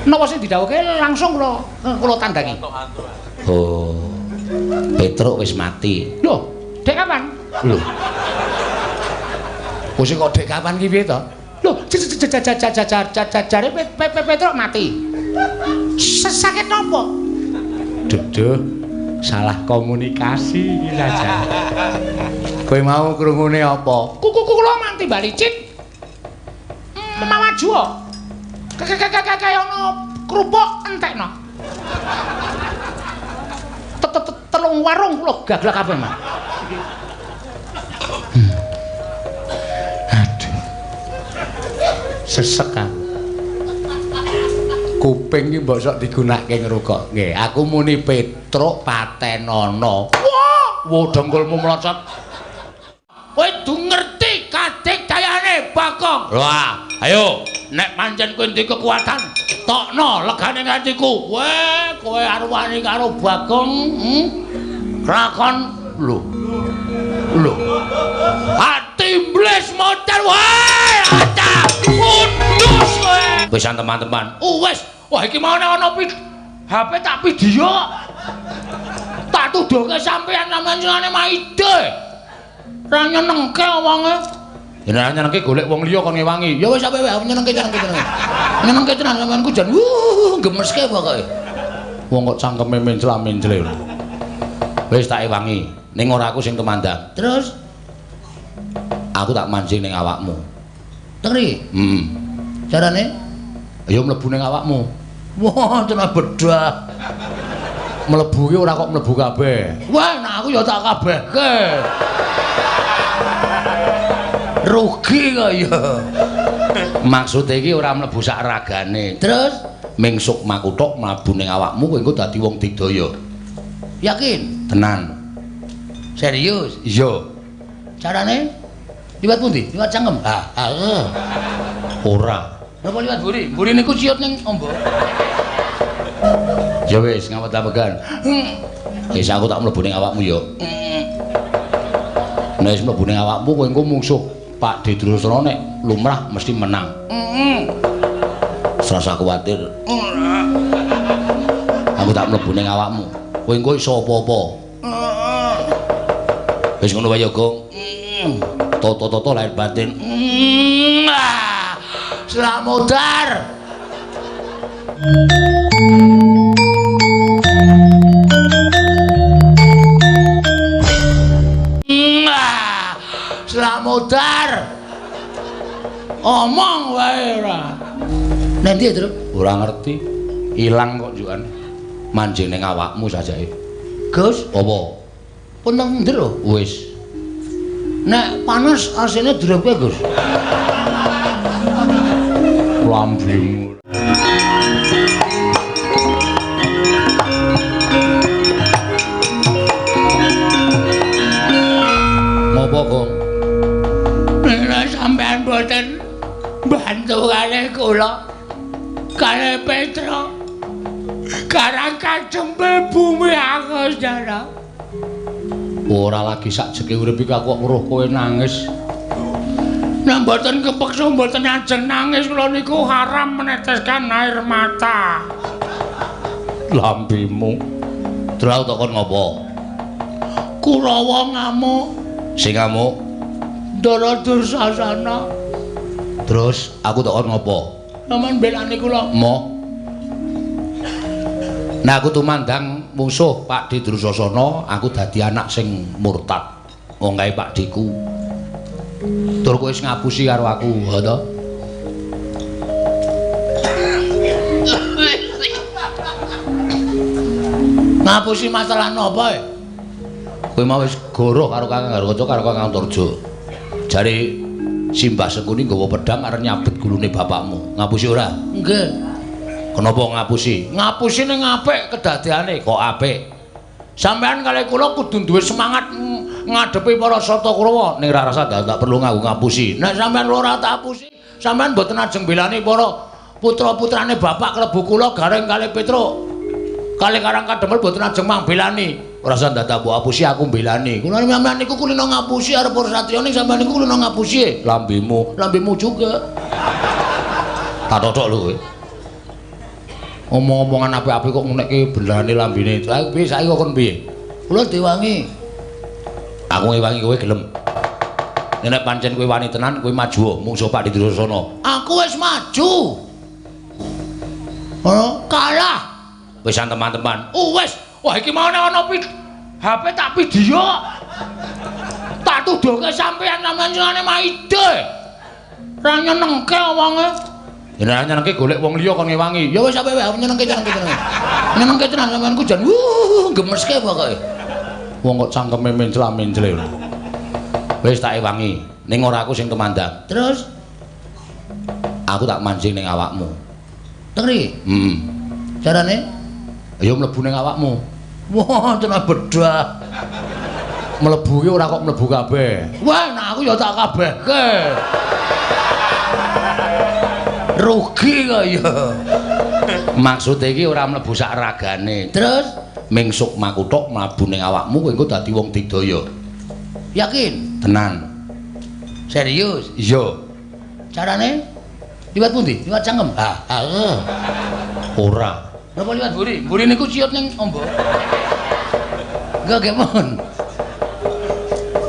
Napa sing didhawuhke langsung kula tandangi. Oh. Petruk wis mati. Lho, dek kapan? Lho. Wis kok dek kapan ki piye to? Lho, jare Petruk mati. Sakit napa? Duduh, salah komunikasi iki saja. Kowe mau krungune apa? Kuku kula manti balicin. Mawaju kok. Kaya ana kerupuk entekno. Telung warung kula gaglak kabeh, Mas. Aduh. Sesek aku. Kuping iki mbok sok digunakake ngrungokke. Aku muni Petruk patenono. Wah, wo dengkulmu mlocot. Kowe du ngerti kadek dayane Bagong. Wah, ayo nek pancen kowe duwe kekuatan, tokno legane atiku. Weh, kowe arep wani karo Bagong, Lakon lho. Lho. Ati iblis modal wae, acah. Kudus kowe. Wis teman-teman. Oh wis, wah iki mau nek ana HP tak video. Tak tuduhke sampean sampean senengane maide. Ora nyenengke wonge. Ya nek nyenengke golek wong liya kon ngewangi. Ya wis ape wae aku nyenengke tenan. Nyenengke tenan sampeanku jan gemeske pokoke. Wong kok cangkeme mencla-mencle. Wis tak ewangi, ning ora aku sing tumandang. Terus aku tak mancing ning awakmu. Teri? Heeh. Carane? Ya mlebu ning awakmu. Wah, tenan bedah. Mlebu ki ora kok mlebu kabeh. Wah, nek aku ya tak kabehke. Rugi kok ya. Maksude iki ora mlebu sak ragane. Terus ming sukmaku tok mlebu ning awakmu kowe engko dadi wong digdaya. Yakin? Tenan. Serius? Iya. Carane? Liwat pundi? Liwat cangkem? Ha, ha. Ora. Napa liwat mburi? Mburi niku ciut ning ombo. Ya wis, ngawet-awegan. Wis aku tak mlebu ning awakmu ya. Nek wis mlebu ning awakmu kowe engko mungsuh Pak Durasana nek lumrah mesti menang. Serasa kuwatir. Aku tak mlebu ning awakmu. Kowe engko iso apa-apa. Wis ngono wae ya, Gong. Toto-toto lahir batin. Selamat. Selamat. Omong wae ora. Nanti ya, Truk? Ora ngerti. Ilang kok juan. Manjing ning awakmu sajake. Gus, apa? Pun nang ndero? Wis. Nek panas asine drepke, Gus. Lambemu. Ngopo, Gong? Nek sampean boten bantu kalih kula, kalih Petruk, karang kajempel bumi aku sedara. Ora lagi sakjeke urip iki aku kok weruh kowe nangis. Nek mboten kepeksa mboten ajeng nangis kula niku haram meneteskan air mata. Lambemu. Terus takon ngopo? Kurawa ngamuk. Sing ngamuk? Ndara Dursasana. Terus aku takon ngopo? Sampeyan belani kula. Moh. Nah aku tumandang mungsuh Pak Durasana, aku dadi anak sing murtad. Wong kae Pak Diku. Tur kowe wis ngapusi karo aku, ha to? Ngapusi masalah napa e? Kowe mau wis goroh karo Kakang Garukaca karo Kakang Antarja. Jare Simbah Sengkuni nggawa pedhang arep nyabet gulune bapakmu. Ngapusi ora? Nggih. Kenapa ngapusi? Ngapusi ning apik kedadeane kok apik. Sampeyan kalih kula kudu duwe semangat ngadepi para Sata Kurawa. Ning ora rasa tak perlu nganggo ngapusi. Nek sampeyan ora tak apusi, sampeyan mboten ajeng belani para putra-putrane bapak klebu kula Gareng kalih Petruk. Kalih Karang Kadempel mboten ajeng mangbelani. Ora usah dadak mbok apusi aku mbelani. Kula sampeyan niku kulino ngapusi arep para satriya ning sampeyan niku kulino ngapusi. Lambemu, lambemu juga. Tak totok lho kowe. Omong-omongan apik-apik kok ngunekke bendane lambene. Lha piye saiki kok kon piye? Kula diwangi. Aku ngewangi kowe gelem. Nek pancen kowe wani tenan kowe maju mungsuh Pak Durasana. Aku wis maju. Oh, kalah. Wis teman-teman. Oh wis. Wah iki mau ana HP tak video. Tak tuduhke sampean sampeyan maide. Ora nyenengke wonge. Ya nek nyenengke golek wong liya kon ngewangi. Ya wis sampe wae aku nyenengke tenan. Nyenengke tenan sampeanku jan gemeske pokoke. Wong kok cangkeme mencla-mencle. Wis tak ewangi, ning ora aku sing tumandang. Terus aku tak mancing ning awakmu. Teng mriki? Heeh. Carane? Ya mlebu ning awakmu. Wah, tenan bedah. Mlebu ki ora kok mlebu kabeh. Wah, nek aku ya tak kabehke. Rugi kok ya. Maksude iki ora mlebu sak ragane. Terus ming sukmaku tok mlebu ning awakmu kowe engko dadi wong digdaya. Yakin? Tenan. Serius? Iya. Carane? Liwat pundi? Liwat cangkem? Ha, ha. Ora. Napa liwat mburi? Mburi niku ciut ning ombo. Enggak gemon.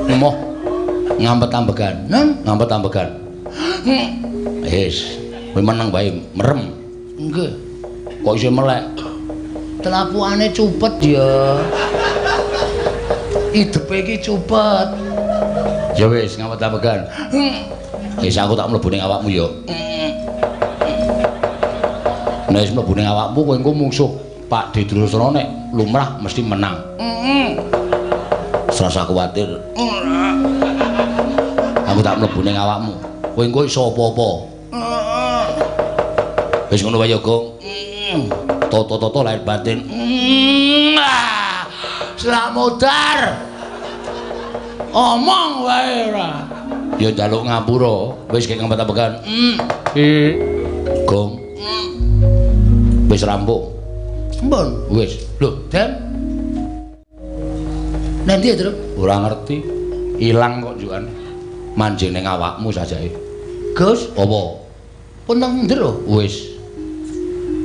Emoh ngampet ambegan. Nen, ngampet ambegan. Wis, kowe meneng wae, merem. Nggih. Kok isih melek? Telapukane cupet ya. Idepe iki cupet. Ya wis, ngampet ambegan. Wis aku tak mlebu ning awakmu ya. Nek wis mlebu ning awakmu kowe engko mungsuh Pak Durasana nek lumrah mesti menang. Serasa kuwatir. Aku tak mlebu ning awakmu. Kowe engko iso apa-apa. Wis ngono wae ya, Gong. Toto-toto lahir batin. Slamodar. Omong wae ora. Ya njaluk ngapura, wis kek ngempet-ambegan. Gong. Wis rampung. Sampun. Wis. Lho, Den. Nanti ya, Truk? Ora ngerti. Ilang kok njukan. Manjing ning awakmu sajake. Gus, apa? Pun teng njero. Wis.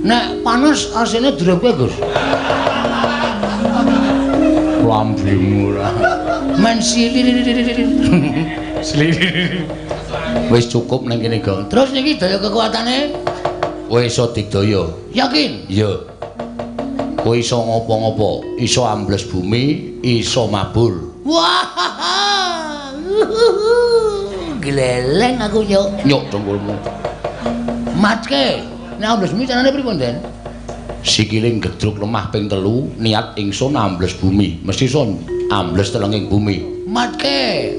Nek panas asine direpke, Gus. Lambimu ora. Men sili. Wis cukup ning kene, Gong. Terus niki daya kekuatane? Kowe iso digdaya. Yakin? Iya. Kowe iso ngopo-ngopo, iso ambles bumi, iso mabur. Wah. Gleleng aku nyuk. Nyuk dengkulmu. Matke. Nek ambles bumi carane pripun, Den? Sikile gedruk lemah ping 3, niat ingsun ambles bumi. Mesti iso ambles telenging bumi. Matke.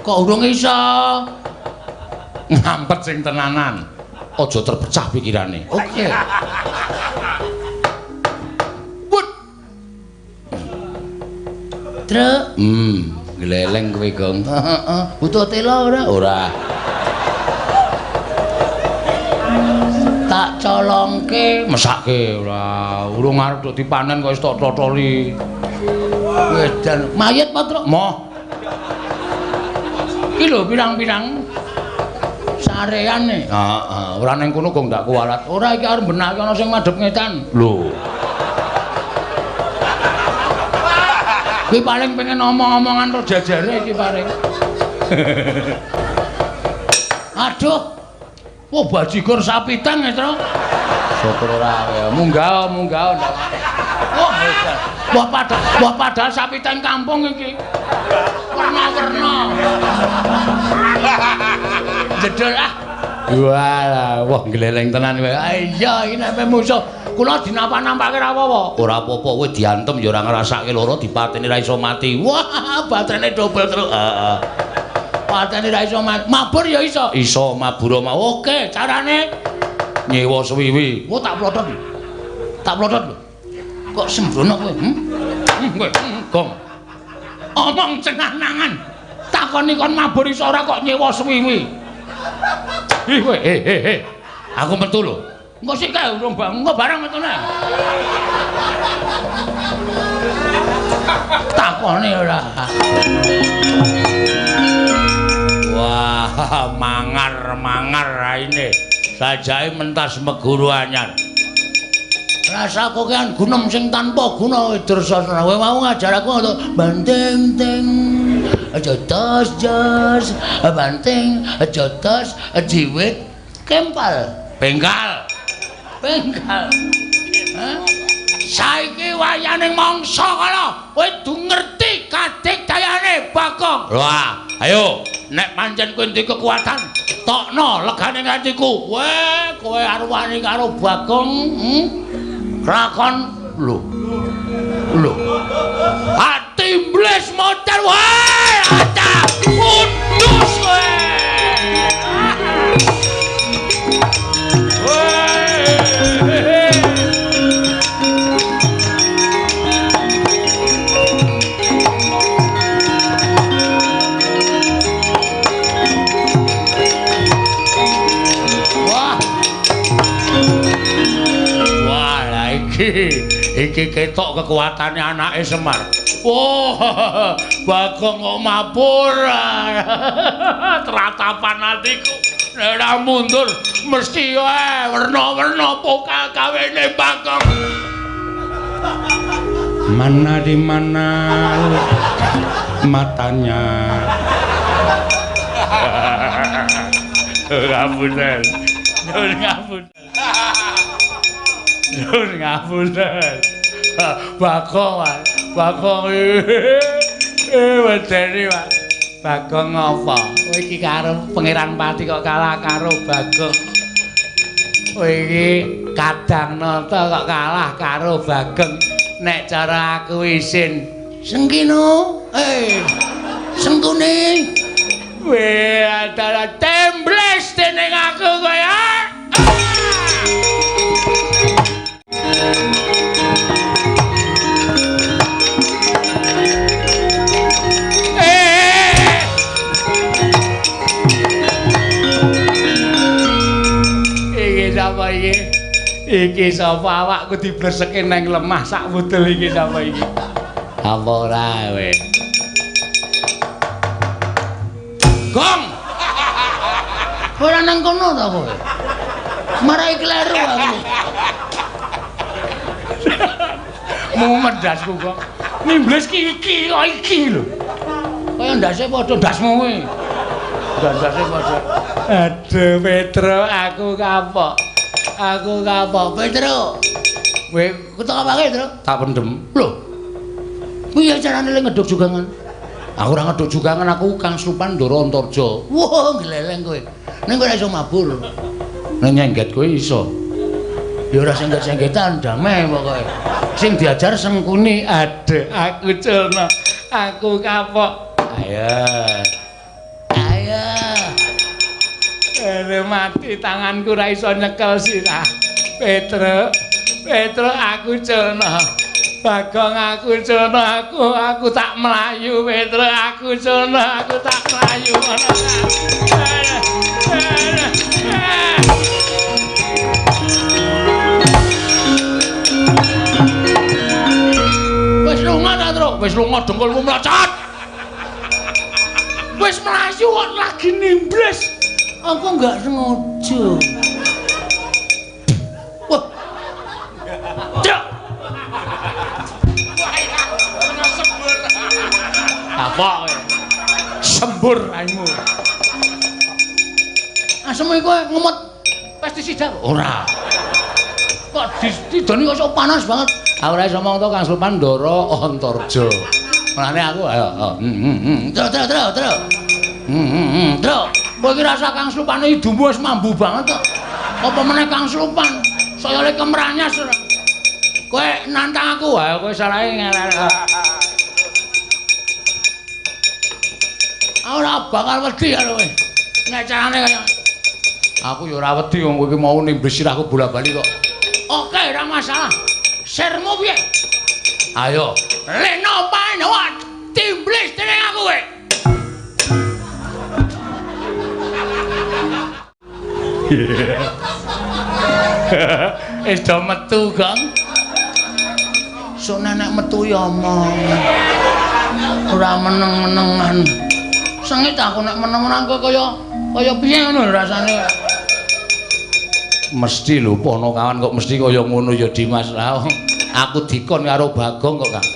Kok urung iso? Ngampet sing tenanan. Aja terpecah pikirane. Oke. Wut. Truk. Gleleng kowe, Gong. Heeh. Butuh tela ora? Ora. Tak colongke, mesake ora. Urung arep tok dipanen kok wis tok totoli. Wedan mayit apa, Truk? Moh. Iki lho pirang-pirang sareane. Heeh, ora ning kono kok ndak kuwalat. Ora iki arep benake ana sing madhep ngetan. Lho. Kuwi paling pengen omong-omongan ro jajare iki paling. Aduh. Wah, bajigur sapi teng ya, Truk. Syukur ora ya. Munggah, munggah. Wah, wah padahal sapi teng kampung iki. Werna-werna. Jedul ah. Walah, wah gleleng tenan kowe. Iya, iki nek musuh kula dinapa-nampake ora apa-apa. Ora apa-apa, kowe diantem ya ora ngrasake lara, dipateni ra iso mati. Wah, baterene dobel terus. Heeh. Pateni ra iso mati. Mabur ya iso. Iso mabur mau. Oke, carane nyewa suwiwi. Wah, tak plotot. Tak plotot lho. Kok sembrono kowe? Kowe, Gong. Omong cenah-nangan. Takoni kon mabur iso ora kok nyewa suwiwi. Ih kowe, he. Aku metu lho. Engko sik kae urung engko barang metune. Takoni ora. Wah, mangar-mangar raine. Sajae mentas meguru anyar. Rasa kokean gunem sing tanpa guna Dursasana. Kowe mau ngajar aku untuk banting ting aja tos jos banting aja tos jiwit kempal bengkal bengkal. Saiki wayane mangsa kala kowe du ngerti kadek dayane Bagong. Wah, ayo nek pancen kowe duwe kekuatan tokno legane atiku. Kowe kowe arep wani karo Bagong. Rakon lho. Lho. Ati mbles motor wae. Ata kudus kowe. Wah. Wah, lah iki ketok kekuatane anake Semar. Wah, Bagong kok mabur. Tratapan atiku. Nek ora mundur mesti wae werna-werna pokal kawene Bagong. Mana di mana matanya. Ngapunten. Nyuwun ngapunten. Nyuwun ngapunten. Bagong, Bagong. Wedeni, Pak. Bagong ngapa? Kowe iki karo Pangeran Pati kok kalah karo Bagong. Kowe iki Kadang Nata kok kalah karo Bagong. Nek cara aku isin. Sengkino, Sengkuni. Weh, adalah tembles dening aku kowe. Iki sapa iki? Iki sapa awakku diblerseke nang lemah sak wudel iki sapa iki? Apa ora kowe? Gong. Ora nang kono ta kowe? Marai kleru aku. Mumet ndasku kok. Nimbles ki iki kok iki lho. Kaya ndase padha ndasmu kuwi. Ndase padha. Aduh Petro, aku kapok. Aku kapok Petro. Kowe ketok apake, Tro? Tak pendem. Lho. Piye carane le ngeduk jugangan? Aku ora ngeduk jugangan, aku Kang Slupan Ndara Antarja. Wah, gleleng kowe. Ning kowe ora iso mabur. Nek nyengget kowe iso. Ya ora sengget-senggetan, damai pokoke. Sing diajar Sengkuni. Aduh, aku culna. Aku kapok. Ayo. Ayo. Aduh, mati tanganku ora iso nyekel sirah. Petro, Petro aku culna. Bagong aku culna, aku tak mlayu Petro, aku culna, aku tak mlayu. Wis lunga ta, Tru? Wis lunga dengkulmu mlocot. Wis mlayu kok lagi nimbles. Aku enggak sengaja. Wah. Truk. Apa kowe? Sembur raimu. Asem iku ngemot pestisida ora. Kok didoni kok sok panas banget. Aku ora iso omong to Kang Slupan Ndara Antarja. Mulane aku ayo. Truk truk truk truk. Truk. Kowe iki rasa Kang Slupane idumu wis mambu banget kok. Apa meneh Kang Slupan? Saya le kemranyas ora. Kowe nantang aku, ayo kowe salahe ngelek. Ora bakal wedi karo kowe. Nek carane kaya aku ya ora wedi wong kowe iki mau nimbes sirahku bola-bali kok. Oke, ora masalah. Sermu piye? Ayo. Leno pae timblis dening aku kowe. Wis do metu, Gong. Sok nek metu ya omong. Ora meneng-menengan. Sengit aku nek meneng-meneng kok kaya kaya piye ngono rasane. Mesti lho Ponokawan kok mesti kaya ngono ya Dimas. Lah aku dikon karo Bagong kok, Kang.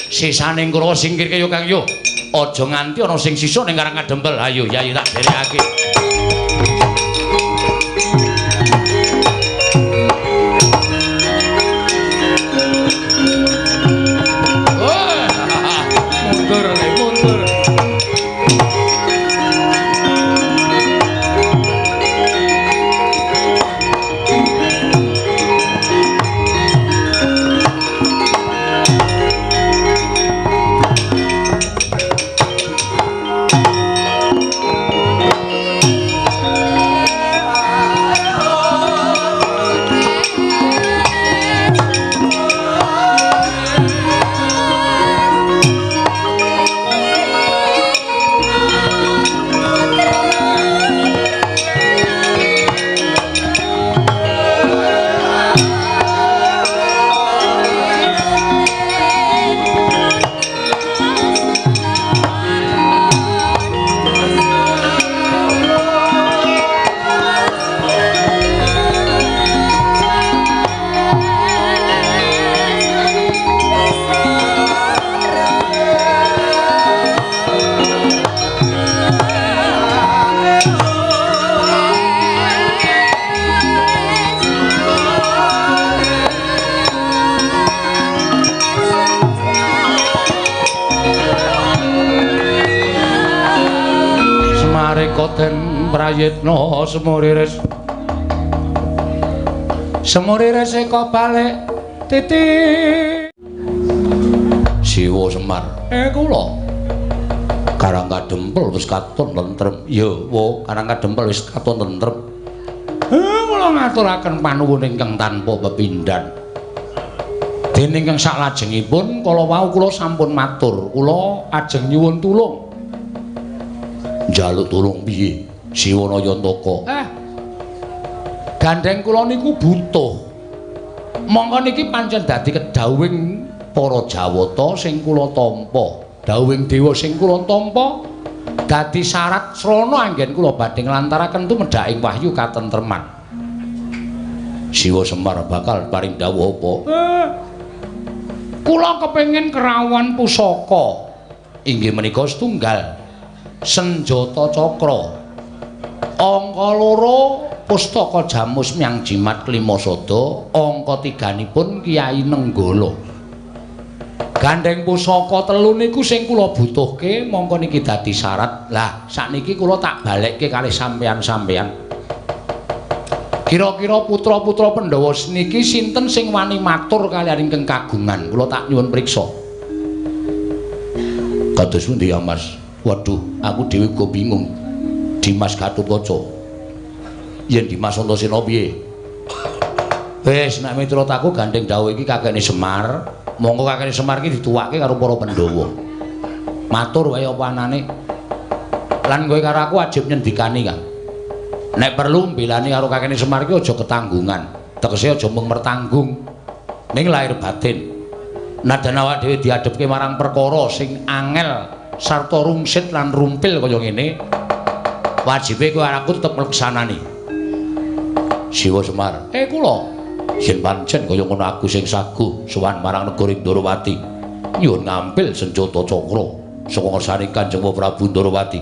Sisane Kurawa singkirke yo Kang yo. Aja nganti ana sing sisa ning Karang Kadempel. Ayo Yayi tak derekake. Mundur, mundur. Koten prayitna semurires semurires eka balik titik Siwa Semar. Kula Karang Kadempel wis katon tentrem. Ya wo Karang Kadempel wis katon tentrem. Kula ngaturaken panuwun ingkang tanpa pepindhan. Dene ingkang saklajengipun kala wau kula sampun matur, kula ajeng nyuwun tulung. Njaluk tulung piye Siwa Nayantaka? Gandeng kula niku butuh. Mongko niki pancen dadi kedhawuhing para Jawata sing kula tampa. Dhawuhing dewa sing kula tampa dadi syarat srana anggen kula badhe nglantaraken tumedhaking wahyu katentreman. Siwa Semar bakal paring dawuh apa? Kula kepengin kerawan pusaka. Inggih menika setunggal senjata cakra, angka loro pustaka jamus myang jimat klimasada, angka tiganipun Kyai Nenggala. Gandeng pusaka telu niku sing kula butuhke, mongko niki dadi syarat. Lah sakniki kula tak balekke kalih sampeyan-sampeyan. Kira-kira putra-putra Pandhawa niki sinten sing wani matur kaliyan ingkang kagungan? Kula tak nyuwun priksa. Kados pundi ya Mas? Waduh, aku dhewe uga bingung. Dimas Gatotkaca. Yen Dimas Antasena piye? Wis nek miturut aku gandeng dawuh iki kakekne Semar, monggo kakekne Semar iki dituwake karo para Pandhawa. Matur wae apa anane. Lan kowe karo aku wajib nyendikani, Kang. Nek perlu mbelani karo kakekne Semar iki aja ketanggungan. Tegese aja mung mertanggung. Ning lahir batin. Nadan awak dhewe diadhepke marang perkara sing angel sarta rungsit lan rumpil kaya ngene, wajibe kowe aku tetep mleksanani. Siwa Semar, kula yen pancen kaya ngono aku sing saguh sowan marang negara Ndorowati nyuwun ngampil senjata cakra saka ngersane Kanjeng Prabu Ndorowati.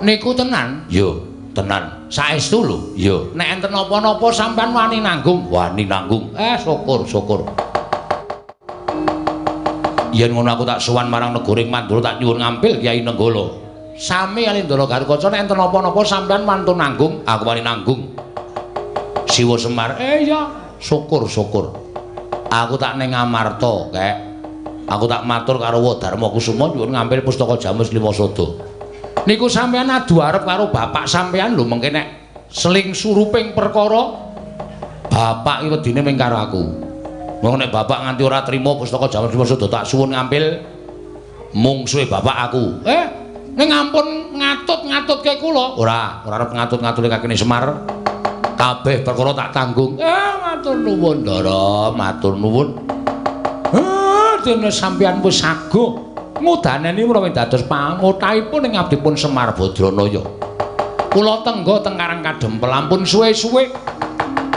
Niku tenan? Ya, tenan. Saestu lho? Ya. Nek enten napa-napa sampean wani nanggung? Wani nanggung. Syukur, syukur. Yen ngono aku tak sowan marang negara Mandura tak nyuwun ngampil Kyai Nenggala. Sami kali Ndara Garukaca nek enten napa-napa sampean wantun nanggung, aku wani nanggung. Siwa Semar, ya, syukur syukur. Aku tak ning Amarta, Kek. Aku tak matur karo Wadarma Kusuma nyuwun ngampil pustaka Jamus Limasada. Niku sampean adu arep karo bapak sampean lho mengke nek seling suruping perkara bapak iki wedine ming karo aku. Monggo nek bapak nganti ora trima pustaka Jamus Limasada tak suwun ngampil mungsuhe bapak aku. Ning ampun ngatut-ngatutke kula. Ora, ora arep ngatut-ngatutke kakene Semar. Kabeh perkara tak tanggung. Matur nuwun, Ndara, matur nuwun. Dene sampeyan wis saguh ngudaneni menawi dados pangotahipun ing abdipun Semar Badranaya. Kula tengga teng Karang Kadempel ampun suwe-suwe.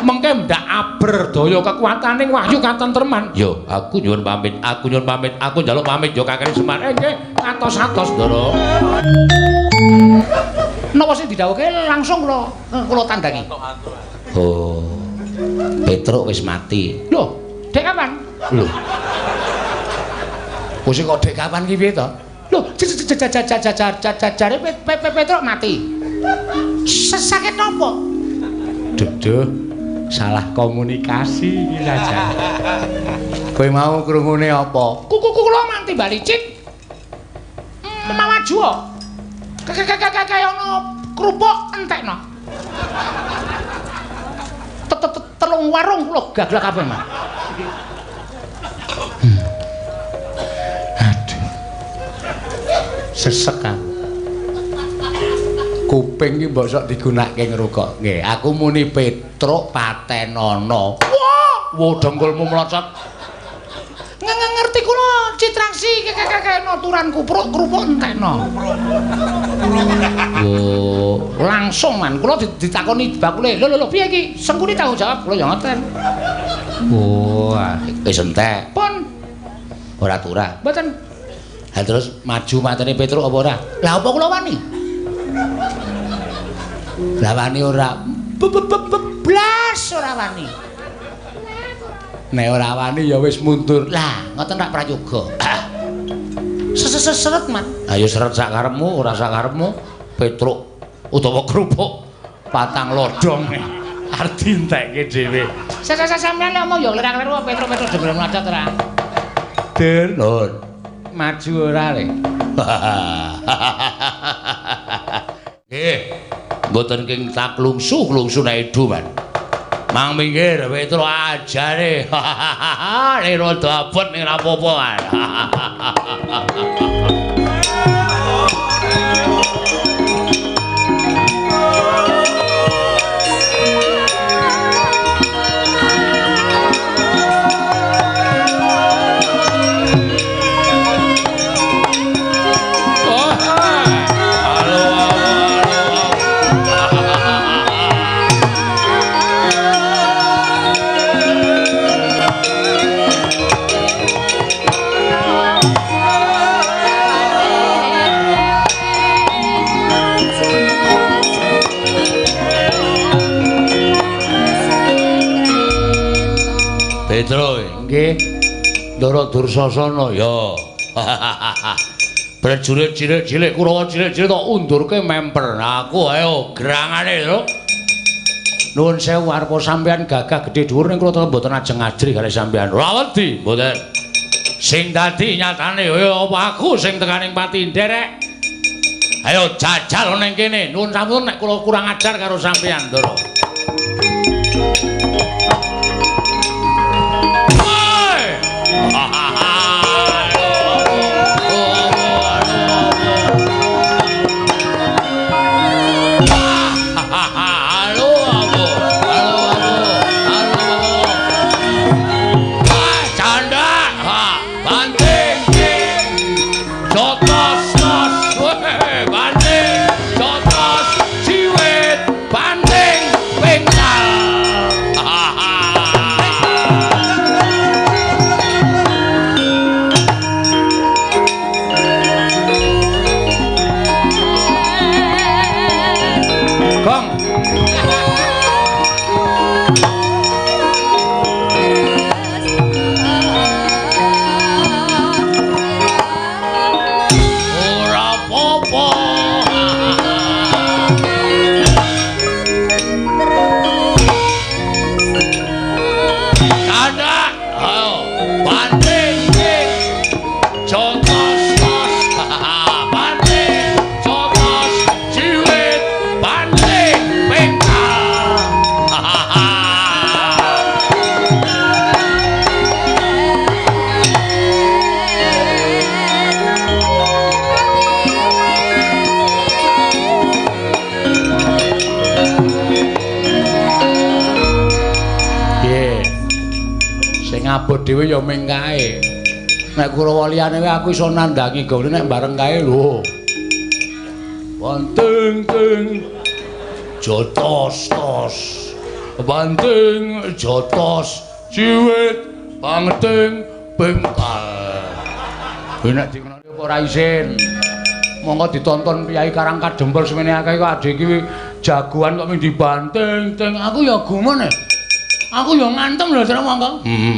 Mengke ndak aberdaya kekuataning wahyu katentreman. Yo, aku nyuwun pamit, aku nyuwun pamit, aku njaluk pamit yo Kakang Semar. Nggih, atos-atos, Ndara. Napa sing didhawuhke langsung kula tandangi. Oh. Petruk wis mati. Lho, dek kapan? Lho. Wis kok dek kapan ki piye to? Lho, jare Petruk mati. Sakit napa? Duduh. Salah komunikasi iki saja. Kowe mau krungune apa? Kuku kula manti balicin. Mawaju. Kaya ana kerupuk entekno. Telung warung kula gaglak kabeh, Mas. Aduh. Sesek aku. Kuping iki mbok sok digunakake ngrungok. Nggih, aku muni Petruk patenono. Wah, wo dengkulmu mlocot. Ngerti kula Citraksi kekekekno turan kupruk kerupuk entekno. Wo, langsung man kula ditakoni bakule. Lho lho piye iki? Sengkuni tanggung jawab kula ya ngoten. Wah, wis entek. Pun ora turah. Mboten. Ha terus maju mateni Petruk apa ora? Lah apa kula wani? Lah wani ora. Blas ora wani. Nek ora wani ya wis mundur. Lah, ngoten rak prayoga. Seret, Man. Ayo seret sak karepmu, ora sak karepmu. Petruk utawa kerupuk patang lodhong arep dientekke dhewe. Sampeyan lek omong ya kleru-kleru Petruk-Petruk dhewe mlacat ora. Der, Lur. Maju ora le. Nggih. Mboten king taklungsu-klungsu nek edu, Man. Mang minggir Petruk ajare. Nek rada abot ning ra apa-apa, Man. Petro, nggih. Ndara Dursasana ya. Prajurit cilik-cilik Kurawa cilik-cilik tok undurke memper. Aku ayo gerangane lho. Nuwun sewu arpa sampean gagah gedhe dhuwur ning kula tetep mboten ajeng ajrih kalih sampean. Ora wedi, mboten. Sing dadi nyatane ya apa aku sing tekaning pati nderek. Ayo jajal ning kene. Nuwun sampun nek kula kurang ajar karo sampean, Ndara. Abot dhewe ya ming kae. Nek Kurawa liyane wae aku iso nandhangi gawe nek bareng kae lho. Banting ting. Jotos tos. Banting jotos ciwit banting bengkal. Kowe nek dikenali apa ora isin? Monggo ditonton priyayi Karang Kadempel semene akeh kok adhe iki jagoan kok ming dibanting ting. Aku ya gumun e. Aku ya ngantem lho jare monggo. Heeh.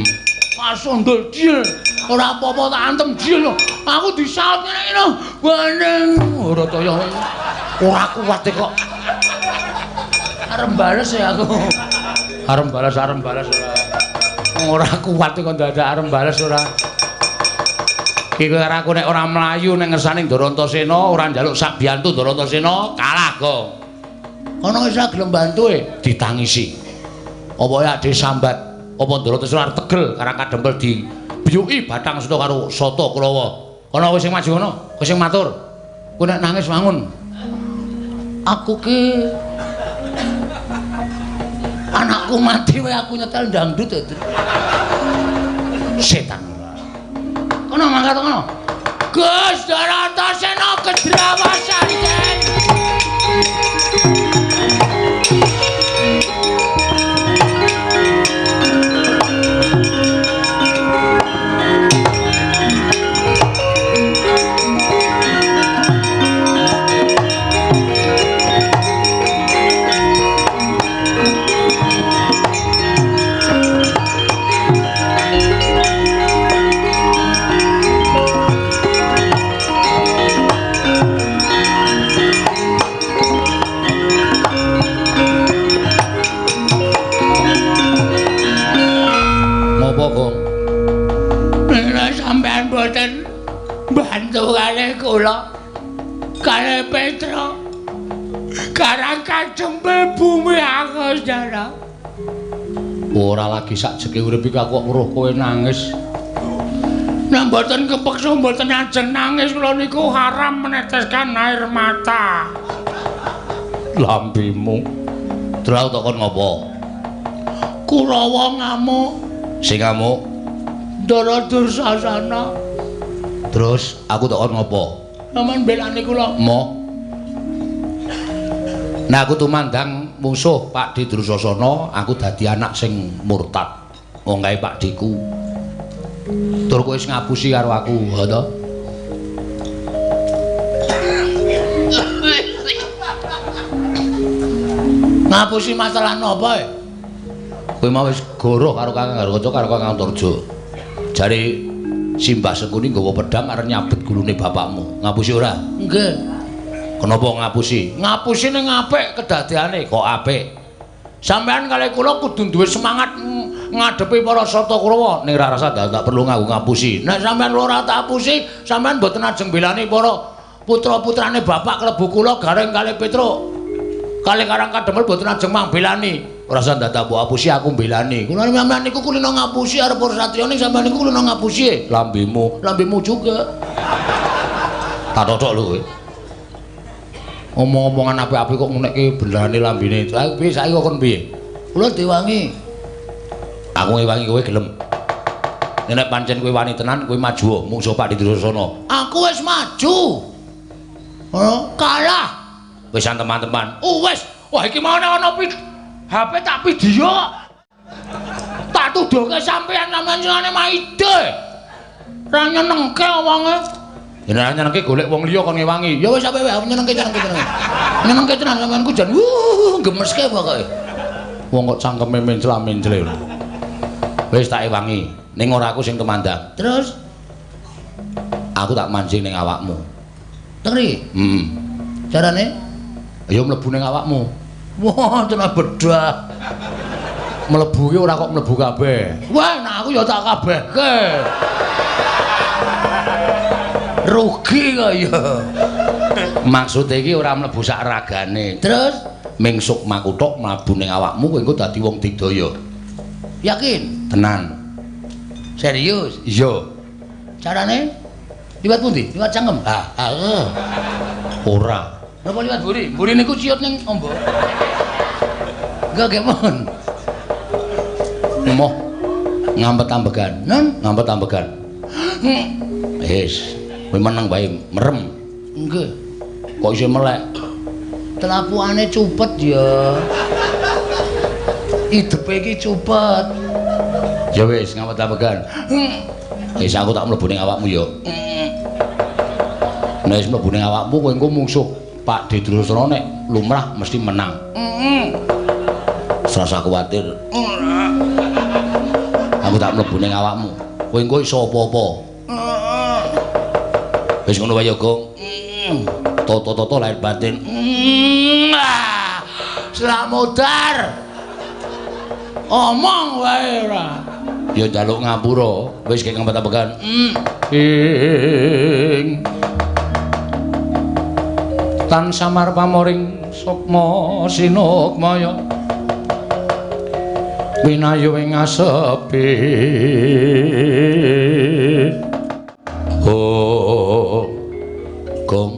Pasundul jil. Ora apa-apa tak antem jil lho. Aku disaut ngene iki lho. Banting ora kaya ora kuat kok. Arep bales ya aku. Arep bales ora. Ora kuat kok dadak arep bales ora. Iki karo aku nek ora mlayu ning ngersane Ndarantasena, ora njaluk sabiyantu Ndarantasena, kalah kok. Kono wis ora gelem bantu e, ditangisi. Apa ya ade sambat, apa Ndarantasena arep tegel Karang Kadempel dibiyuki batang seta karo Sata Kurawa. Kono wis sing maju kono, kowe sing matur. Kowe nek nangis wangun. Aku ki anakku mati wae aku nyetel dangdut ya. Setan. Kono mangkat kono. Gus Ndarantasena kedrawasan den. Bantu kalih kula kalih Petruk Karang Kadempel bumi aku saudara. Ora lagi sakjeke urip iki aku kok weruh kowe nangis. Nek mboten kepeksa mboten ajeng nangis kula niku haram meneteskan air mata. Lambemu. Terus tak kon ngopo? Kurawa ngamuk. Sing ngamuk Ndara Dursasana. Terus aku tak kon ngopo? Sampeyan belani kula. Moh. Nah aku tumandang mungsuh Pakdhe Dursasana, aku dadi anak sing murtad. Wong kae Pakdheku. Tur kowe wis ngapusi karo aku, ha to? Ngapusi masalah napa e? Kowe mau wis goroh karo Kakang Garukaca karo Kakang Antarja. Jare Simbah Sengkuni nggawa pedhang arep nyabet gulune bapakmu. Ngapusi ora? Nggih. Kenapa ngapusi? Ngapusi ning apik kedadeane, kok apik. Sampeyan kalih kula kudu duwe semangat ngadepi para Sata Kurawa. Ning ora rasa tak perlu nganggo ngapusi. Nek sampeyan ora tak apusi, sampeyan mboten ajeng belani para putra-putrane bapak klebu kula Gareng kalih Petruk. Kalih Karang Kadempel mboten ajeng mangbelani. Ora usah dadak mbok apusi aku mbelani. Kula sampeyan niku kulino ngapusi arep para satriya ning sampeyan niku kulino ngapusi. Lambemu, lambemu juga. Tak totok lho kowe. Omong-omongan apik-apik kok ngunekke belane lambene. Lah piye saiki kok kon piye? Kula diwangi. Aku ngewangi kowe gelem. Nek pancen kowe wani tenan kowe maju mungsuh Pakdhe Dursasana. Aku wis maju. Oh, kalah. Wis teman-teman. Oh wis. Wah iki mau ana HP tak video. Tak tuduhke sampeyan sampeyan senane maide. Ora nyenengke wonge. Ya nek nyenengke golek wong liya kon ngewangi. Ya wis sampe wae nyenengke tenan. Nyenengke tenan sampeanku jan gemeske pokoke. Wong kok cangkeme mencla-mencle. Wis tak ewangi. Ning ora aku sing tumandang. Terus aku tak mancing ning awakmu. Teng riki? Heeh. Carane? Ya mlebu ning awakmu. Wah, tenan bedah. Mlebu ki ora kok mlebu kabeh. Wah, nek aku ya tak kabehke. Rugi kok ya. Maksude iki ora mlebu sak ragane. Terus ming sukmaku tok mlebu ning awakmu kowe engko dadi wong digdaya. Yakin? Tenan. Serius? Iya. Carane? Liwat pundi? Liwat cangkem? Ha, ha. Ora. Napa liwat mburi? Mburi niku ciut ning ombo. Enggak gemon. Emoh. Ngampet ambegan. Nen, ngampet ambegan. Wis, kowe meneng wae, merem. Nggih. Kok isih melek? Telapukane cupet ya. Idepe iki cupet. Ya wis ngawet-awegan. Wis aku tak mlebu ning awakmu ya. Nek wis mlebu ning awakmu kowe engko mungsuh Pak Durasana nek lumrah mesti menang. Serasa kuwatir. Aku tak mlebu ning awakmu. Kowe engko iso apa-apa. Wis ngono wae ya, Gong. Toto-toto lahir batin. Slamodar. Omong wae ora. Ya njaluk ngapura, wis kek ngempet-empetan. Ing tan samar pamoring sukma sinukmaya. Winayu ing asepi. Oh. Gong.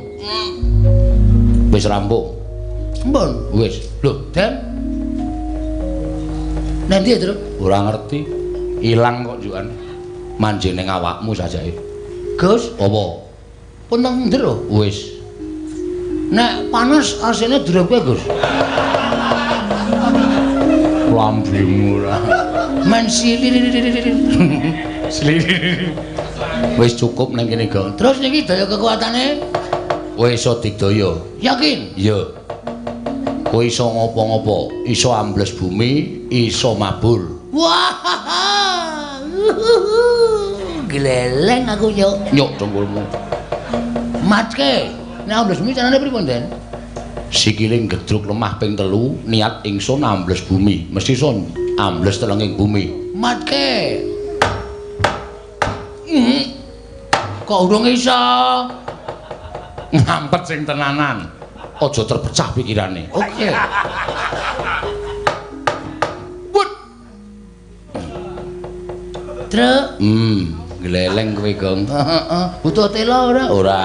Wis rampung. Mbon, wis. Lho, Den. Nanti ya, Truk? Ora ngerti. Ilang kok jukan. Manjing ning awakmu sajake. Gus, apa? Pun nang njero? Wis. Nek panas asine drop kowe, Gus. Lambemu ora. Men sili. Wis cukup ning kene, Gong. Terus niki daya kekuatane? Kowe iso digdaya. Yakin? Iya. Kowe iso ngopo-ngopo, iso ambles bumi, iso mabur. Wah. Gleleng aku nyuk. Nyuk dengkulmu. Matke. Nek ambles bumi carane pripun, Den? Sikile gedruk lemah ping 3, niat ingsun ambles bumi. Mesti iso ambles telenging bumi. Matke. Kok urung iso? Ngampet sing tenanan. Aja terpecah pikirane. Oke. Wut. Truk. Gleleng kowe, Gong. Heeh. Butuh tela ora? Ora.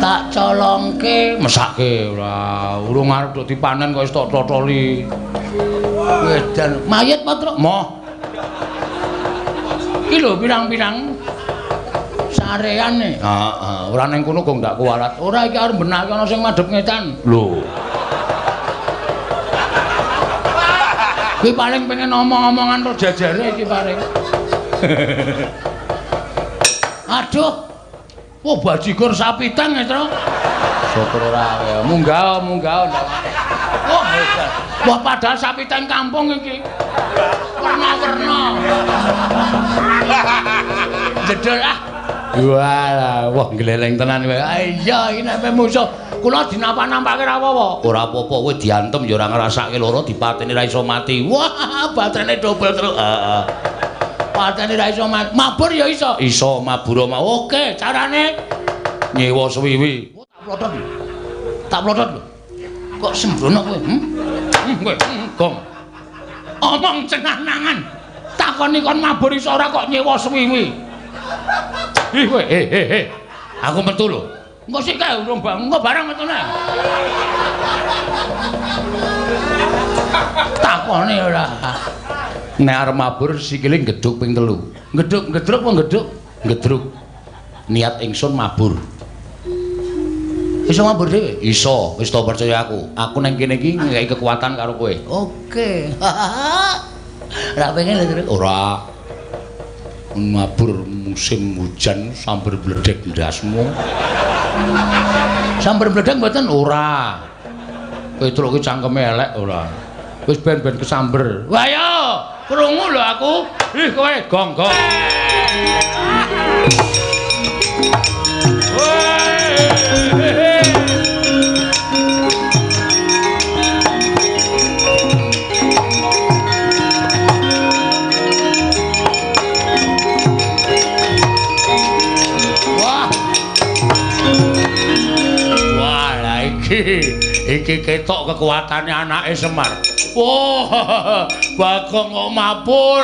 Tak colongke, mesake ora. Urung arep do dipanen kok wis tok totoli. Wedan mayit apa, Truk? Moh. Iki lho pirang-pirang sarean e. Heeh, ora ning kono kok ndak kuwalat. Ora iki arep benake ana sing madhep ngetan. Lho. Kuwi paling pengen omong-omongan ro jajare iki paling. Aduh. Wah, bajigur sapi tang e, Tru. Syukur ora kowe. Munggah, munggah. Wah, hebat. Wah, padahal sapi tang kampung iki. Werna-werna. Jedul ah. Walah, wah gleleng tenan kowe. Iya, iki nek musuh kula dinapa-nampake ora apa-apa. Ora apa-apa, kowe diantem ya ora ngrasake lara, dipateni ra iso mati. Wah, baterene dobel terus. Heeh. Patene ra iso mati. Mabur ya iso. Iso mabur mau. Oke, carane nyewa suwiwi. Oh, tak plotot lho. Tak plotot lho. Kok sembrono kowe? Kowe, Gong. Omong cenah-nangan. Takoni kon mabur iso ora kok nyewa suwiwi. Ih kowe, he. Aku metu lho. Engko sik kae urung bang, engko barang metune. Takone ora. Nek arep mabur sikile gedhuk ping 3. Gedhuk, gedruk apa gedhuk? Gedruk. Niat ingsun mabur. Iso mabur dhewe? Iso, wis to percaya aku. Aku nang kene iki nggawe kekuatan karo kowe. Oke. Ora pengen lho, Truk. Ora. Mabur musim hujan sambar bledek ndasmu. Sambar bledek mboten? Ora. Petruk ki cangkeme elek ora. Wis ben-ben kesamber. Wah yo, krungu lho aku. Ih kowe gong gong. Wah. Wah, lah iki iki ketok kekuatane anake Semar. Wah, Bagong kok mabur.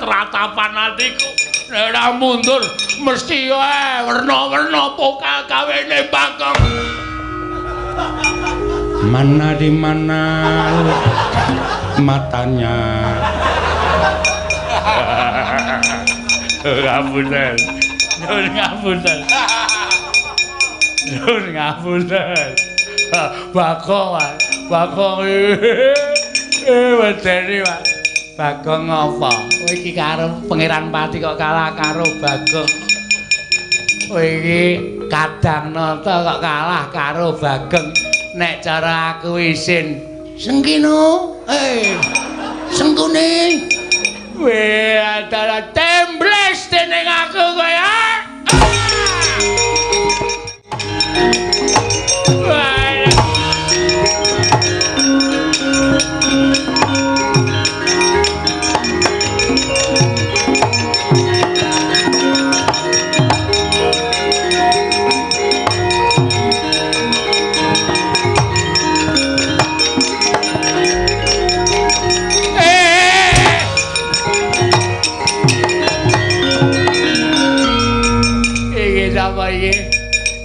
Tratapan atiku. Nek ora mundur mesti wae werna-werna pokal kawene Bagong. Mana di mana matanya. Ngapunten. Ngapunten. Nyuwun ngapunten. Bagong, Mas. Bagong. Wedeni, Pak. Bagong ngapa? Kowe iki karo Pangeran Pati kok kalah karo Bagong. Kowe iki Kadang Nata kok kalah karo Bagong. Nek cara aku isin. Sengkino. Sengkune. Weh, antara tembles dening aku kowe.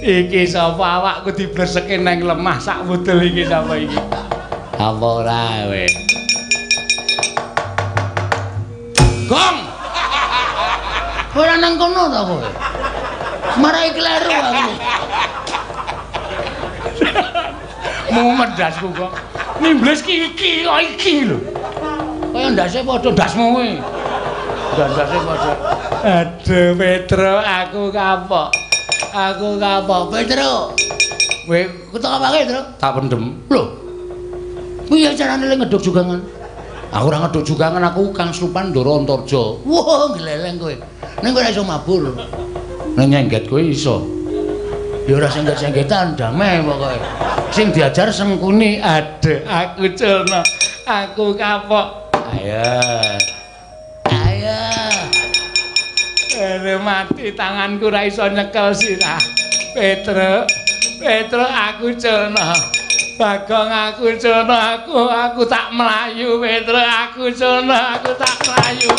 Iki sapa awakku diblerseke nang lemah sak wudel iki sapa iki? Apa ora kowe? Gong. Ora nang kono ta kowe? Marai kleru aku. Mumet ndasku kok. Nimbles ki iki kok iki lho. Kaya ndase padha ndasmu kowe. Ndase padha. Aduh Petro, aku kapok. Aku kapok, Petro. Kowe ketok apake, Petro? Tak pendem. Lho. Piye carane le ngeduk jugangan? Aku ora ngeduk jugangan, aku Kang Slupan Ndara Antarja. Wah, gleleng kowe. Ning kowe ora iso mabur. Nek nyengget kowe iso. Ya ora sengget-senggetan, damai pokoke. Sing diajar Sengkuni. Aduh, aku culna. Aku kapok. Ayo. Ayo. Aduh, mati tanganku ora iso nyekel sirah. Petro, Petro aku culna. Bagong aku culna, aku tak mlayu Petro, aku culna, aku tak mlayu.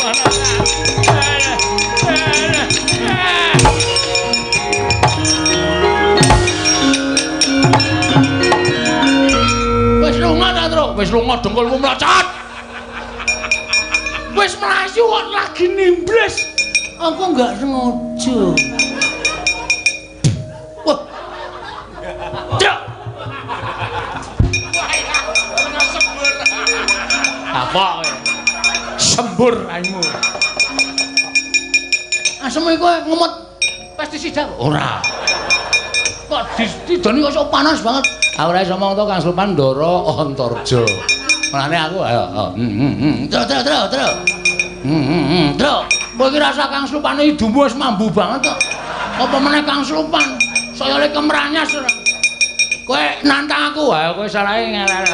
Wis lunga ta, Tru? Wis lunga dengkulmu mlocot. Wis mlayu kok lagi nimbles. Aku enggak sengaja. Wah. Cuk. Apa kowe? Sembur raimu. Asem iku ngemut pestisida ora. Kok didoni kok sok panas banget. Aku ora iso omong to Kang Slupan Ndara Antarja. Mulane aku ayo. Tro tro tro tro. Tro. Kowe iki rasa Kang Slupane idumu wis mambu banget kok. Apa meneh Kang Slupan? Saya le kemranyas ora. Kowe nantang aku, ayo kowe salahe ngelek.